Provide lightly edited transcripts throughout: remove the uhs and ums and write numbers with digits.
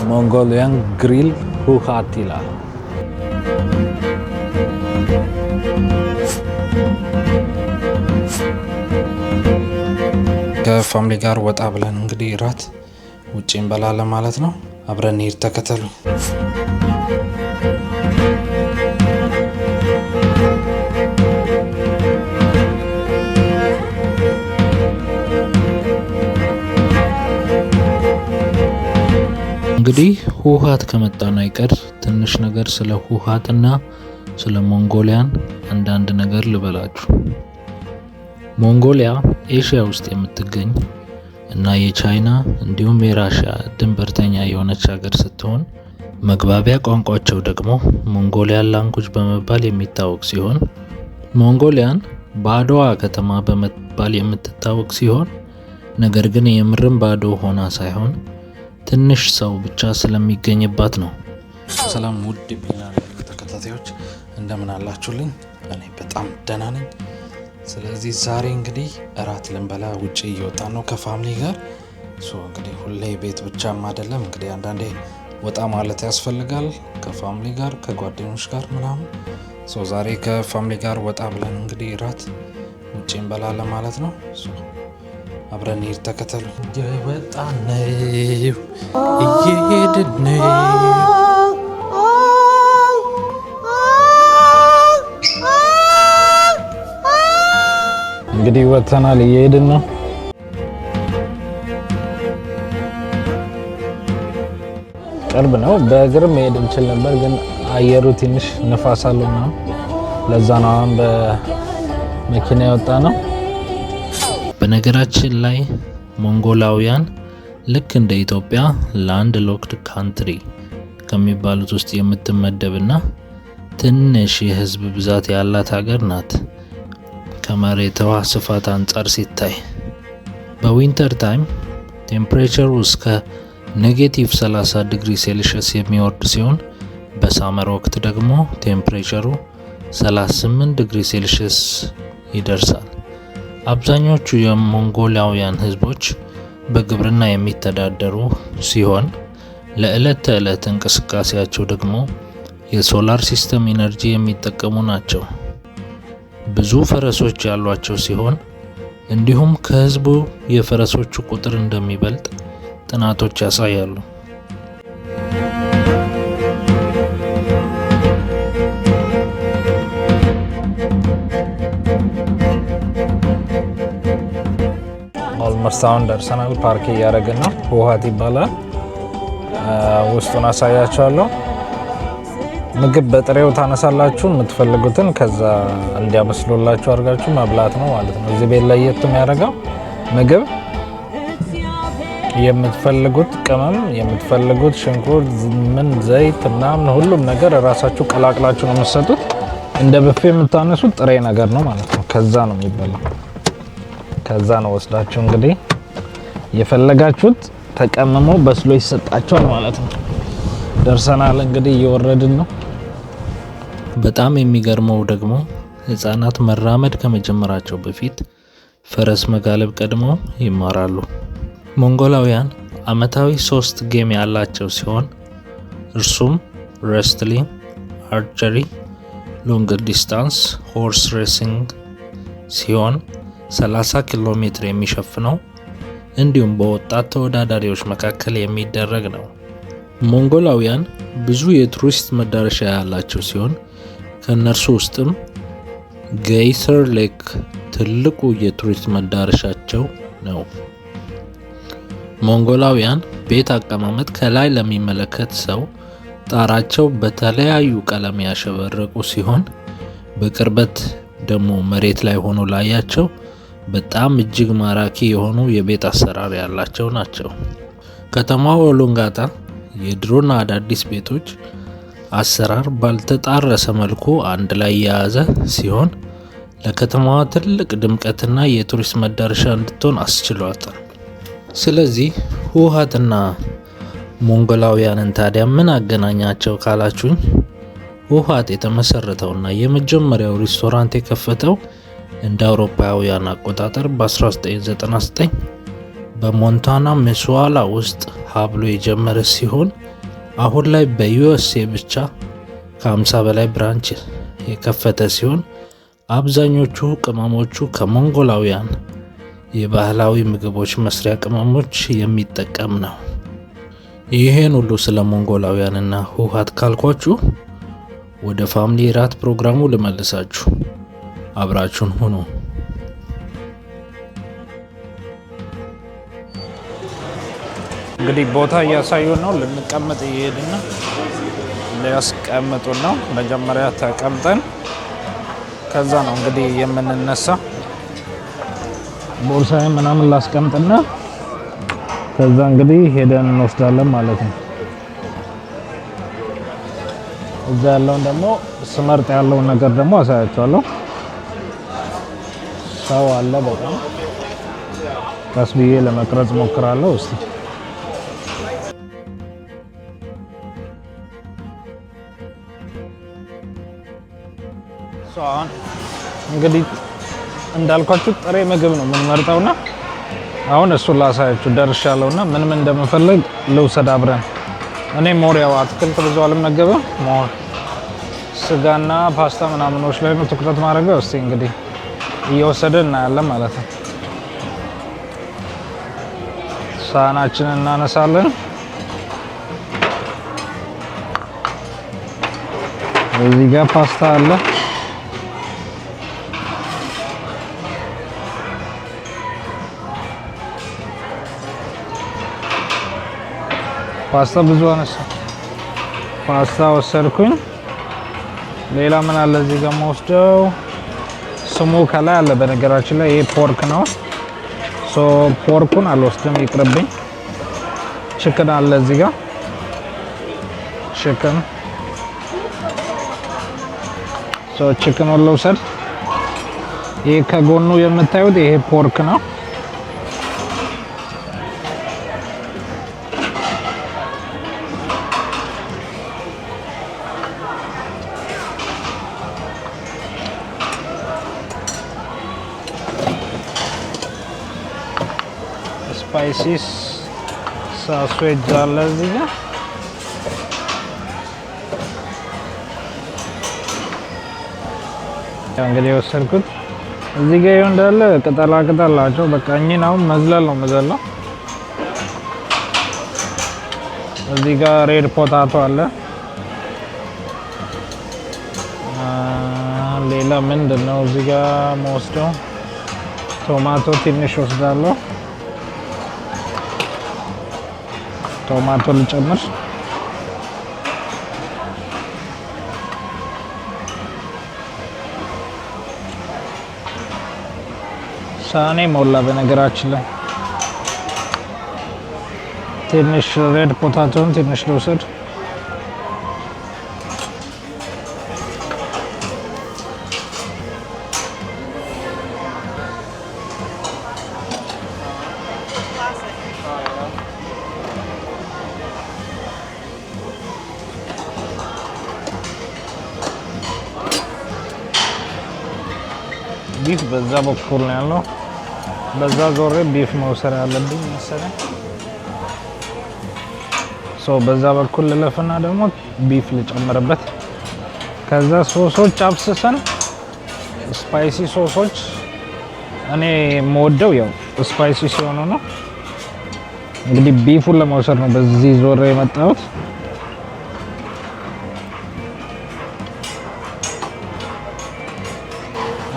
Mongolian Grill ሁሃት ይላል። ከ family ጋር ወጣ ብለን እንግዲህ እራት ውጭ እንበላለን ማለት ነው። አብረን እንሂድ፣ ተከተሉ። እንግዲህ ሁሃት ከመጣን አይቀር ትንሽ ነገር ስለ ሁሃትና ስለ ሞንጎሊያን አንዳንድ ነገር ልበላችሁ። ሞንጎሊያ ኤሽያ ውስጥ የምትገኝ እና የቻይና እንዲሁም የራሽያ ድንበርተኛ የሆነች ሀገር ስትሆን፣ መግባቢያ ቋንቋቸው ደግሞ Mongolian language በመባል የሚታወቅ ሲሆን፣ ሞንጎሊያን ባዶዋ ከተማ በመባል የምትታወቅ ሲሆን፣ ነገር ግን የምርም ባዶ ሆና ሳይሆን ትንሽ ሰው ብቻ ስለሚገኝባት ነው። ሰላም ውድ ቢና ተከታታዮች፣ እንደምን አላችሁልኝ? እኔ በጣም ደህና ነኝ። ስለዚህ ዛሬ እንግዲህ እራት ልንበላ ውጭ እየወጣን ነው ከ family ጋር። So እንግዲህ ሁሌ ቤት ብቻም አይደለም፣ እንግዲህ አንዳንዴ ወጣ ማለት ያስፈልጋል፣ ከ family ጋር፣ ከጓደኞች ጋር ምናምን። So ዛሬ ከ family ጋር ወጣ ብለን እንግዲህ እራት ውጭ እንበላለን ማለት ነው። So አብረን እንሂድ፣ ተከተሉ። እየወጣን ነው፣ እየሄድን ነው። እንግዲህ ወጥተናል፣ እየሄድን ነው። ቅርብ ነው። በእግር መሄድ እንችል ነበር፣ ግን አየሩ ትንሽ ንፋስ አለው ምናምን፣ ለዛ ነው አሁን በመኪና የወጣነው። በነገራችን ላይ ሞንጎላውያን ልክ እንደ ኢትዮጵያ land locked country ከሚባሉት ውስጥ የምትመደብና ትንሽ የህዝብ ብዛት ያላት ሀገር ናት። ከመሬቷ ስፋት አንጻር ሲታይ በ winter time temperature ሩ እስከ negative 30 ዲግሪ ሴልሺየስ የሚወርድ ሲሆን፣ በ summer ወቅት ደግሞ temperature ሩ 38 ዲግሪ ሴልሺየስ ይደርሳል። አብዛኞቹ የሞንጎላውያን ህዝቦች በግብርና የሚተዳደሩ ሲሆን፣ ለዕለት ተዕለት እንቅስቃሴያቸው ደግሞ የ solar system energy የሚጠቀሙ ናቸው። ብዙ ፈረሶች ያሏቸው ሲሆን፣ እንዲሁም ከህዝቡ የፈረሶቹ ቁጥር እንደሚበልጥ ጥናቶች ያሳያሉ። Almost አሁን ደርሰናል። ፓርክ እያደረግን ነው። ሁሃት ይባላል። ውስጡን አሳያችኋለሁ። ምግብ በጥሬው ታነሳላችሁ የምትፈልጉትን፣ ከዛ እንዲያበስሉላችሁ አድርጋችሁ መብላት ነው ማለት ነው። እዚህ ቤት ለየት የሚያደርገው ምግብ የምትፈልጉት ቅመም፣ የምትፈልጉት ሽንኩርት፣ ምን ዘይት ምናምን ሁሉም ነገር እራሳችሁ ቀላቅላችሁ ነው የምትሰጡት። እንደ ብፌ የምታነሱት ጥሬ ነገር ነው ማለት ነው። ከዛ ነው የሚበላው። ከዛ ነው ወስዳችሁ እንግዲህ የፈለጋችሁት ተቀምሞ በስሎ ይሰጣችኋል ማለት ነው። ደርሰናል፣ እንግዲህ እየወረድን ነው። በጣም የሚገርመው ደግሞ ህፃናት መራመድ ከመጀመራቸው በፊት ፈረስ መጋለብ ቀድመው ይማራሉ። ሞንጎላውያን አመታዊ ሶስት game ያላቸው ሲሆን፣ እርሱም wrestling፣ archery፣ long distance horse racing ሲሆን፣ 30 ኪሎ ሜትር የሚሸፍነው እንዲሁም በወጣት ተወዳዳሪዎች መካከል የሚደረግ ነው። ሞንጎላውያን ብዙ የቱሪስት መዳረሻ ያላቸው ሲሆን፣ ከእነርሱ ውስጥም Geyser Lake ትልቁ የቱሪስት መዳረሻቸው ነው። ሞንጎላውያን ቤት አቀማመጥ ከላይ ለሚመለከት ሰው ጣራቸው በተለያዩ ቀለም ያሸበረቁ ሲሆን፣ በቅርበት ደግሞ መሬት ላይ ሆኖ ላያቸው በጣም እጅግ ማራኪ የሆኑ የቤት አሰራር ያላቸው ናቸው። ከተማዋ ኡላንባታ የድሮና አዳዲስ ቤቶች አሰራር ባልተጣረሰ መልኩ አንድ ላይ የያዘ ሲሆን፣ ለከተማዋ ትልቅ ድምቀትና የቱሪስት መዳረሻ እንድትሆን አስችሏታል። ስለዚህ ሁሃትና ሞንጎላውያንን ታዲያ ምን አገናኛቸው ካላችሁኝ፣ ሁሃት የተመሰረተውና የመጀመሪያው ሬስቶራንት የከፈተው እንደ አውሮፓውያን አቆጣጠር በ1999 በሞንታና ሚሱላ ውስጥ ሀ ብሎ የጀመረ ሲሆን፣ አሁን ላይ በ USA ብቻ ከ50 በላይ branch የከፈተ ሲሆን አብዛኞቹ ቅመሞቹ ከሞንጎላውያን የባህላዊ ምግቦች መስሪያ ቅመሞች የሚጠቀም ነው። ይህን ሁሉ ስለ ሞንጎላውያንና ህወሓት ካልኳችሁ ወደ family ራት ፕሮግራሙ ልመልሳችሁ። አብራችሁን ሁኑ። እንግዲህ ቦታ እያሳዩን ነው። ልንቀመጥ እየሄድን ነው። ሊያስቀምጡን ነው። መጀመሪያ ተቀምጠን ከዛ ነው እንግዲህ የምንነሳ። ቦርሳዬን ምናምን ላስቀምጥና ከዛ እንግዲህ ሄደን እንወስዳለን ማለት ነው። እዛ ያለውን ደግሞ ስመርጥ ያለውን ነገር ደግሞ አሳያቸዋለሁ። ሰው አለ በጣም፣ ቀስ ብዬ ለመቅረጽ ሞክራለሁ። እስቲ አሁን እንግዲህ እንዳልኳችሁ ጥሬ ምግብ ነው የምንመርጠውና አሁን እሱን ላሳያችሁ ደርሻለሁና ምን ምን እንደምፈልግ ልውሰድ አብረን። እኔ more ያው አትክልት ብዙ አልመገብም፣ more ስጋና ፓስታ ምናምኖች ላይ ነው ትኩረት ማድረገው። እስቲ እንግዲህ እየወሰድን እናያለን ማለት ነው። ሳህናችንን እናነሳለን። እዚህ ጋር ፓስታ አለ። ፓስታ ብዙ አነሳ። ፓስታ ወሰድኩኝ። ሌላ ምን አለ እዚህ ጋር የምወስደው? ስሙ ከላይ አለ። በነገራችን ላይ ይሄ pork ነው። So pork ኡን አልወስድም፣ ይቅርብኝ። Chicken አለ እዚህ ጋር chicken። So chicken ኡን ልውሰድ። ይሄ ከጎኑ የምታዩት ይሄ pork ነው። Spicy sausage አለ እዚህ ጋር። እንግዲህ የወሰድኩት እዚህ ጋር ይኸው እንዳለ ቅጠላ ቅጠል ናቸው። በቃ እኚህን አሁን መዝለል ነው መዘለው። እዚህ ጋር red potato አለ። ሌላ ምንድን ነው እዚህ ጋር መወስደው? Tomato ትንሽ ወስዳለሁ። Tomato ልጨምር። ሳህኔ ሞላ። በነገራችን ላይ ትንሽ red potato ን ትንሽ ልውሰድ። Beef በዛ በኩል ነው ያለው። በዛ ዞሬ beef መውሰድ ያለብኝ መሰለኝ። So በዛ በኩል ልለፍና ደግሞ beef ልጨምርበት። ከዛ ሶሶች አብስሰን spicy ሶሶች፣ እኔ የምወደው ያው spicy ሲሆኑ ነው። እንግዲህ beef ኡን ለመውሰድ ነው በዚህ ዞሬ የመጣሁት።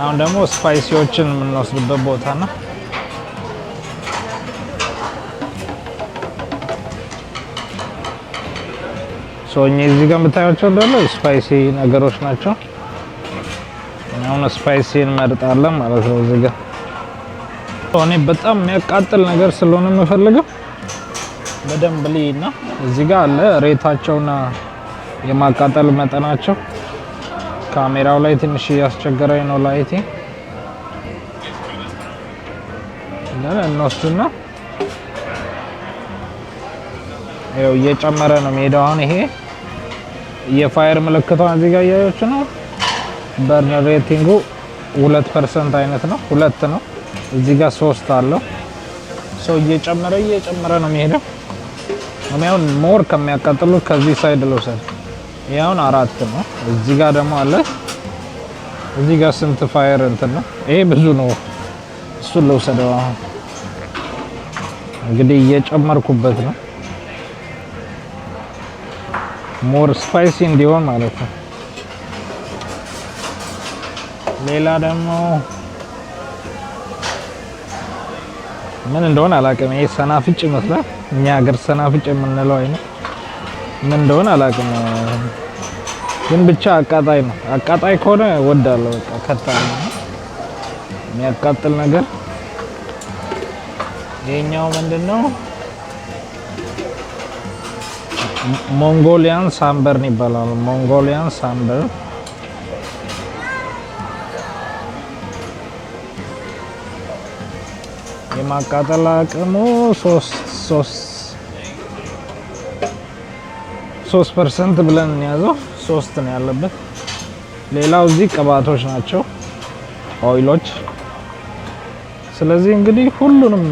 አሁን ደግሞ spicy ዎችን የምንወስድበት ቦታ ነው። So እኚህ እዚህ ጋር የምታያቸው እንዳለ spicy ነገሮች ናቸው። አሁን spicy እንመርጣለን ማለት ነው። እዚህ ጋር እኔ በጣም የሚያቃጥል ነገር ስለሆነ የምፈልገው በደንብ ልይና እዚህ ጋር አለ rate ኣቸውና የማቃጠል መጠናቸው። ካሜራው ላይ ትንሽ እያስቸገረኝ ነው light ኤ። እንወስድና ይኸው እየጨመረ ነው የሚሄደው። አሁን ይሄ የ fire ምልክቷን እዚህ ጋር እያያችሁ ነው። Burn rating ኡ 2% አይነት ነው፣ 2 ነው። እዚህ ጋር 3 አለው። So እየጨመረ እየጨመረ ነው የሚሄደው። እኔ አሁን more ከሚያቃጥሉት ከዚህ side ልውሰድ። ይሄ አሁን 4 ነው። እዚህ ጋር ደግሞ አለ። እዚህ ጋር ስንት fire እንትን ነው? ይሄ ብዙ ነው። እሱን ልውሰደው። አሁን እንግዲህ እየጨመርኩበት ነው፣ more spicy እንዲሆን ማለት ነው። ሌላ ደግሞ ምን እንደሆነ አላውቅም። ይሄ ሰናፍጭ ይመስላል። እኛ ሀገር ሰናፍጭ የምንለው አይነት ምን እንደሆነ አላውቅም፣ ግን ብቻ አቃጣይ ነው። አቃጣይ ከሆነ እወዳለሁ። በቃ ከታ የሚያቃጥል ነገር። ይሄኛው ምንድነው? Mongolian sambar ይባላል። Mongolian sambar። የማቃጠል አቅሙ 3% ብለን እንያዘው። 3 ነው ያለበት። ሌላው እዚህ ቅባቶች ናቸው፣ oil ኦች። ስለዚህ እንግዲህ ሁሉንም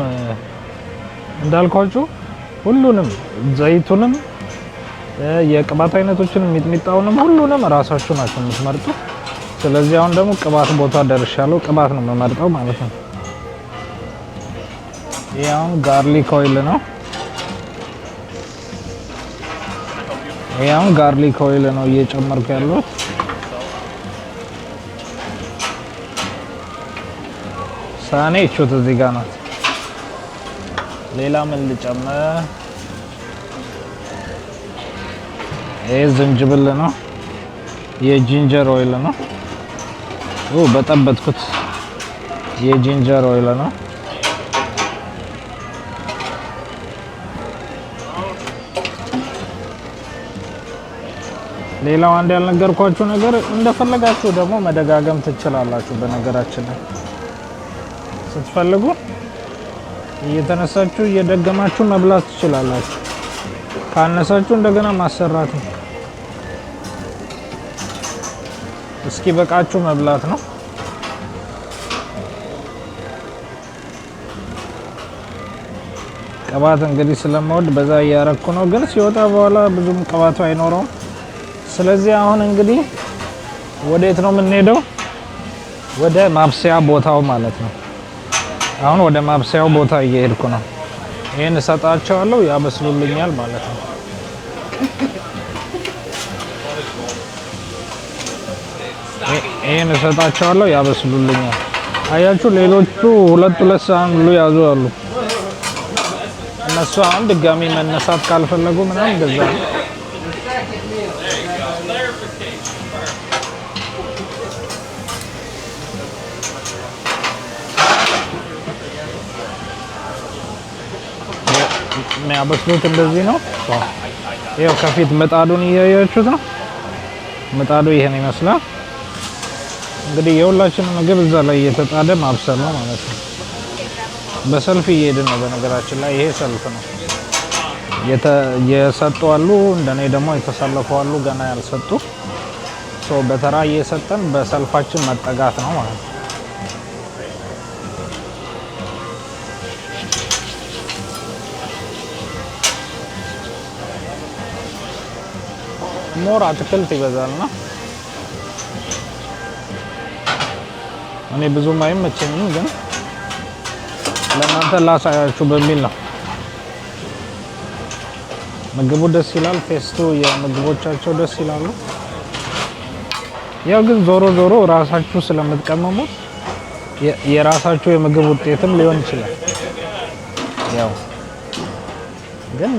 እንዳልኳችሁ ሁሉንም ዘይቱንም የቅባት አይነቶችን ሚጥሚጣውንም ሁሉንም ራሳችሁ ናቸው የምትመርጡት። ስለዚህ አሁን ደግሞ ቅባት ቦታ ደርሻለሁ። ቅባት ነው የምመርጠው ማለት ነው። ይሄ አሁን garlic oil ነው። ይሄ አሁን garlic oil ነው እየጨመርኩ ያለሁት። ሳኔ እቹት እዚህ ጋር ናት። ሌላ ምን ልጨምር? ይሄ ዝንጅብል ነው፣ የ ginger oil ነው። ኦ በጠበጥኩት። የ ginger oil ነው። ሌላው አንድ ያልነገርኳችሁ ነገር እንደፈለጋችሁ ደግሞ መደጋገም ትችላላችሁ። በነገራችን ላይ ስትፈልጉ እየተነሳችሁ እየደገማችሁ መብላት ትችላላችሁ። ካነሳችሁ እንደገና ማሰራት ነው። እስኪ በቃችሁ መብላት ነው። ቅባት እንግዲህ ስለምወድ በዛ እያረኩ ነው፣ ግን ሲወጣ በኋላ ብዙም ቅባቱ አይኖረውም። ስለዚህ አሁን እንግዲህ ወዴት ነው የምንሄደው? ወደ ማብሰያ ቦታው ማለት ነው። አሁን ወደ ማብሰያው ቦታ እየሄድኩ ነው። ይሄን እሰጣቸዋለሁ፣ ያበስሉልኛል ማለት ነው። ይሄን እሰጣቸዋለሁ፣ ያበስሉልኛል። አያችሁ፣ ሌሎቹ ሁለት ሁለት ሳህን ሁሉ ያዙ አሉ። እነሱ አሁን ድጋሚ መነሳት ካልፈለጉ ምናምን እንደዛ ነው። የሚያበስሉት እንደዚህ ነው። ይኸው ከፊት ምጣዱን እያያችሁት ነው። ምጣዱ ይሄን ይመስላል። እንግዲህ የሁላችንም ምግብ እዛ ላይ እየተጣደ ማብሰል ነው ማለት ነው። በሰልፍ እየሄድን ነው። በነገራችን ላይ ይሄ ሰልፍ ነው። የሰጡ አሉ፣ እንደኔ ደግሞ የተሰለፉ አሉ፣ ገና ያልሰጡ። So በተራ እየሰጠን በሰልፋችን መጠጋት ነው ማለት ነው። More አትክልት ይበዛልና እኔ ብዙም አይመቸኝም፣ ግን ለእናንተ ላሳያችሁ በሚል ነው። ምግቡ ደስ ይላል። Taste ኡ የምግቦቻቸው ደስ ይላሉ። ያው ግን ዞሮ ዞሮ ራሳችሁ ስለምትቀመሙት የራሳችሁ የምግብ ውጤትም ሊሆን ይችላል። ያው ግን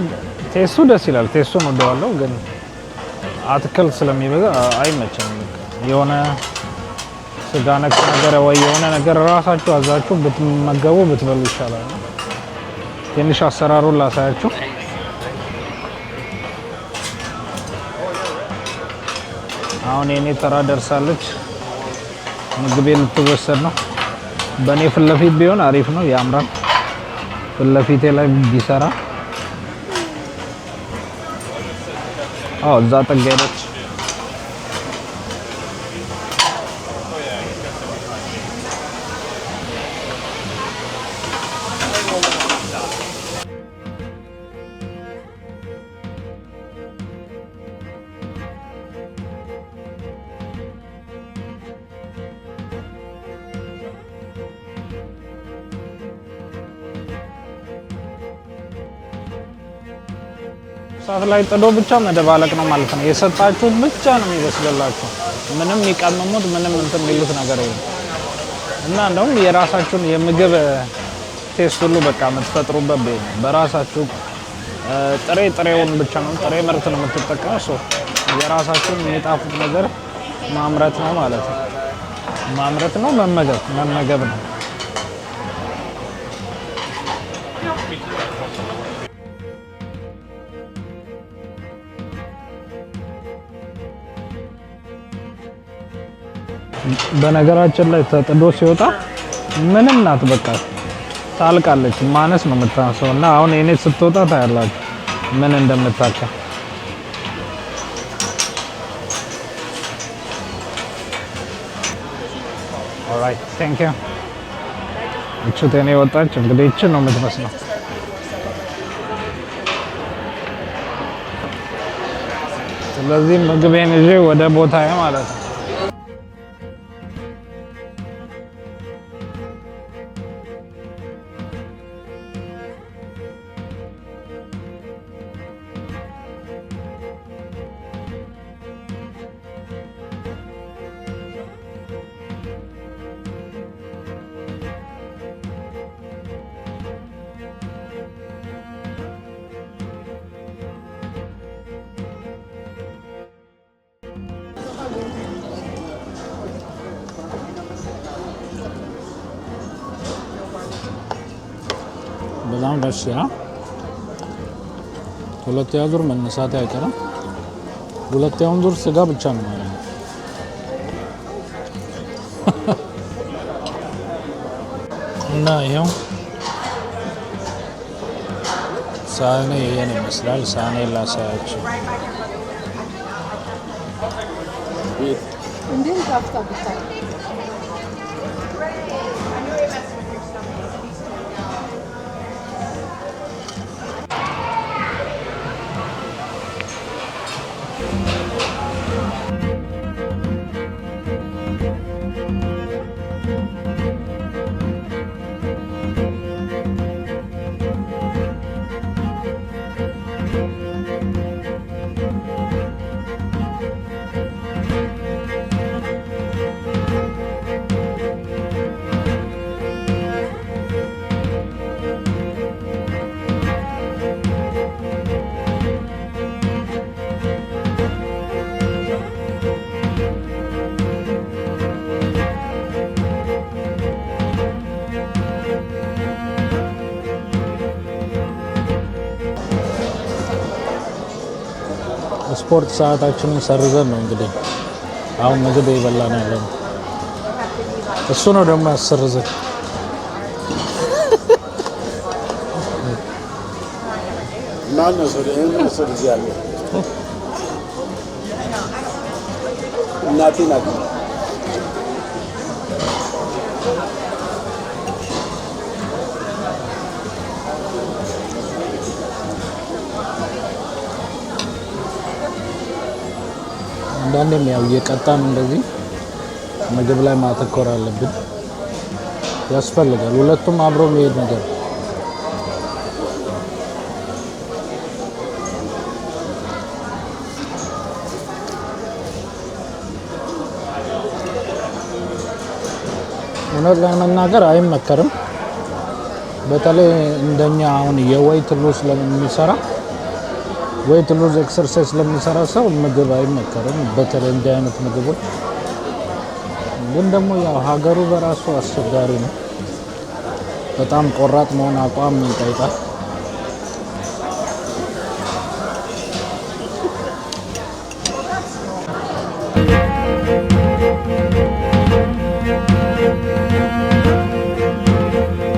taste ኡ ደስ ይላል። Taste ኡን ወደዋለሁ፣ ግን አትክልት ስለሚበዛ አይመቸኝም። የሆነ ስጋ ነክ ነገር ወይ የሆነ ነገር ራሳችሁ አዛችሁ ብትመገቡ ብትበሉ ይሻላል። ትንሽ አሰራሩን ላሳያችሁ። አሁን የኔ ተራ ደርሳለች። ምግቤ ልትወሰድ ነው። በእኔ ፊት ለፊት ቢሆን አሪፍ ነው፣ ያምራል። ፊት ለፊቴ ላይ ቢሰራ። አዎ፣ እዛ ጥግ ሄደች። እሳት ላይ ጥዶ ብቻ መደባለቅ ነው ማለት ነው። የሰጣችሁት ብቻ ነው የሚበስልላችሁ። ምንም የሚቀምሙት ምንም እንትን የሚሉት ነገር የለም። እና እንደውም የራሳችሁን የምግብ taste ሁሉ በቃ የምትፈጥሩበት ቤት ነው። በራሳችሁ ጥሬ ጥሬውን ብቻ ነው፣ ጥሬ ምርት ነው የምትጠቀመው። So የራሳችሁን የሚጣፍጥ ነገር ማምረት ነው ማለት ነው። ማምረት ነው፣ መመገብ መመገብ ነው። በነገራችን ላይ ተጥዶ ሲወጣ ምንም ናት፣ በቃ ታልቃለች። ማነስ ነው የምታንሰው። እና አሁን የኔ ስትወጣ ታያላችሁ ምን እንደምታከል። Alright, thank you። እቺ የኔ ወጣች። እንግዲህ እቺ ነው የምትመስለው። ስለዚህ ምግቤን ይዤ ወደ ቦታዬ ማለት ነው። በጣም ደስ ይላል። ሁለተኛ ዙር መነሳት አይቀርም። ሁለተኛውን ዙር ስጋ ብቻ ነው ማለት ነው። እና ይኸው ሳህኔ ይሄን ይመስላል። ሳህኔ ላሳያችሁ። እንዴት ይጣፍጣል ብታይ። ስፖርት ሰዓታችንን ሰርዘን ነው እንግዲህ አሁን ምግብ እየበላን ያለ ነው። እሱ ነው ደግሞ ያሰርዘን። ማነው ሰው ሰው እዚህ ያለ? እናቴ ናት። አንዳንዴም ያው እየቀጣን እንደዚህ ምግብ ላይ ማተኮር አለብን፣ ያስፈልጋል። ሁለቱም አብሮ የሚሄድ ነገር ነው። እውነት ለመናገር አይመከርም። በተለይ እንደኛ አሁን የ weight loss ለሚሰራ፣ weight loss exercise ለሚሰራ ሰው ምግብ አይመከርም። በተለይ እንዲህ አይነት ምግቦች። ግን ደግሞ ያው ሀገሩ በራሱ አስቸጋሪ ነው። በጣም ቆራጥ መሆን አቋም ይጠይቃል።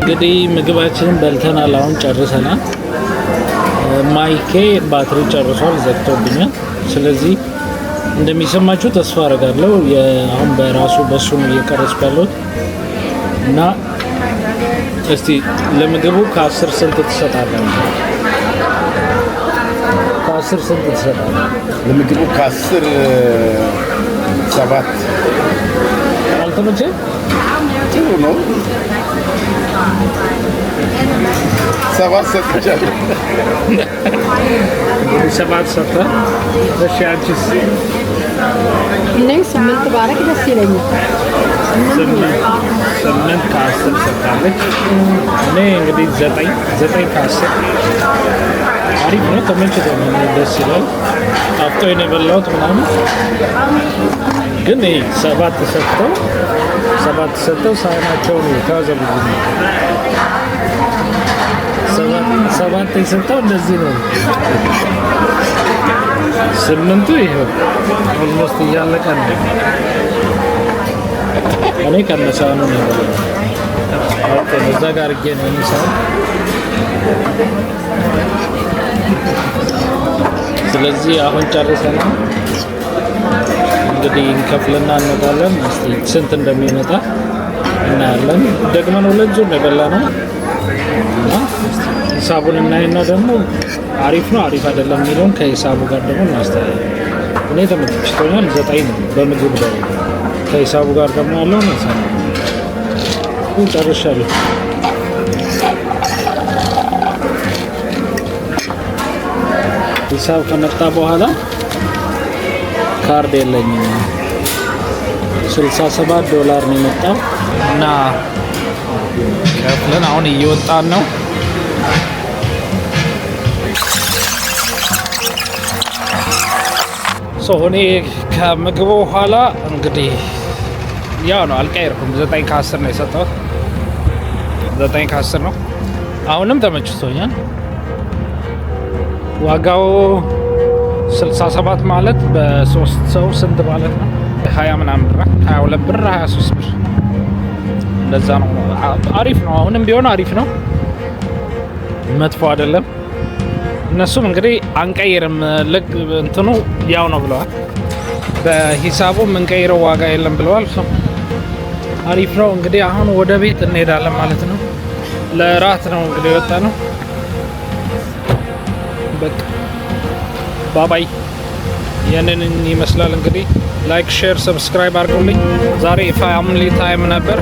እንግዲህ ምግባችንን በልተናል፣ አሁን ጨርሰናል። Mic ኤ ባትሪ ጨርሷል፣ ዘግቶብኛል። ስለዚህ እንደሚሰማችሁ ተስፋ አደርጋለሁ። አሁን በራሱ በሱ ነው እየቀረጽኩ ያለሁት። እና እስቲ ለምግቡ ከ10 ስንት ትሰጣለህ? ከ10 ስንት ትሰጣለህ? ለምግቡ ከ10 7። አልተመቸም? ጥሩ ነው። 7 ሰጥቻለሁ። 7 ሰጠ። እሺ አንቺስ? እኔ 8 ባረግ ደስ ይለኛል። 8 ከ10 ሰጥታለች። እኔ እንግዲህ 9 ከ10። አሪፍ ነው፣ ተመችቶኛል፣ ደስ ይላል። ጣፍጦኝ ነው የበላሁት ምናምን። ግን ይሄ 7 ሰጥተው ሳህናቸውን ታዘቡልኝ። 7 የሰጠው እንደዚህ ነው። 8ቱ ይኸው almost እያለቀ ነው። እኔ ከነሳህኑ ነው የበላሁት። Okay፣ እዛ ጋር አድርጌ ነው የእኔ ሳህን። ስለዚህ አሁን ጨርሰናል። እንግዲህ እንከፍልና እንወጣለን። እስቲ ስንት እንደሚመጣ እናያለን። ደግመን ሁለት ዙር ነው የበላነው እና እስቲ ሂሳቡን እናይና ደግሞ አሪፍ ነው አሪፍ አይደለም የሚለውን ከሂሳቡ ጋር ደግሞ እናስተያየው። እኔ ተመችቶኛል፣ 9 ነው በምግብ ደረጃ። ከሂሳቡ ጋር ደግሞ ያለውን እናሳያለን። ጨርሻለሁ። ሂሳብ ከመጣ በኋላ ካርድ የለኝም። $67 ነው የመጣው እና ከፍለን አሁን እየወጣን ነው። So እኔ ከምግቡ በኋላ እንግዲህ ያው ነው፣ አልቀየርኩም። 9 ከ10 ነው የሰጠሁት። 9 ከ10 ነው። አሁንም ተመችቶኛል። ዋጋው 67 ማለት በሶስት ሰው ስንት ማለት ነው? 20 ምናምን ብር፣ 22 ብር፣ 23 ብር እንደዛ ነው። አሪፍ ነው። አሁንም ቢሆን አሪፍ ነው፣ መጥፎ አይደለም። እነሱም እንግዲህ አንቀይርም፣ ልክ እንትኑ ያው ነው ብለዋል። በሂሳቡ የምንቀይረው ዋጋ የለም ብለዋል። So አሪፍ ነው። እንግዲህ አሁን ወደ ቤት እንሄዳለን ማለት ነው። ለራት ነው እንግዲህ የወጣነው። በቃ bye bye። ይህንን ይመስላል እንግዲህ። Like፣ share፣ subscribe አድርጉልኝ። ዛሬ family time ነበር።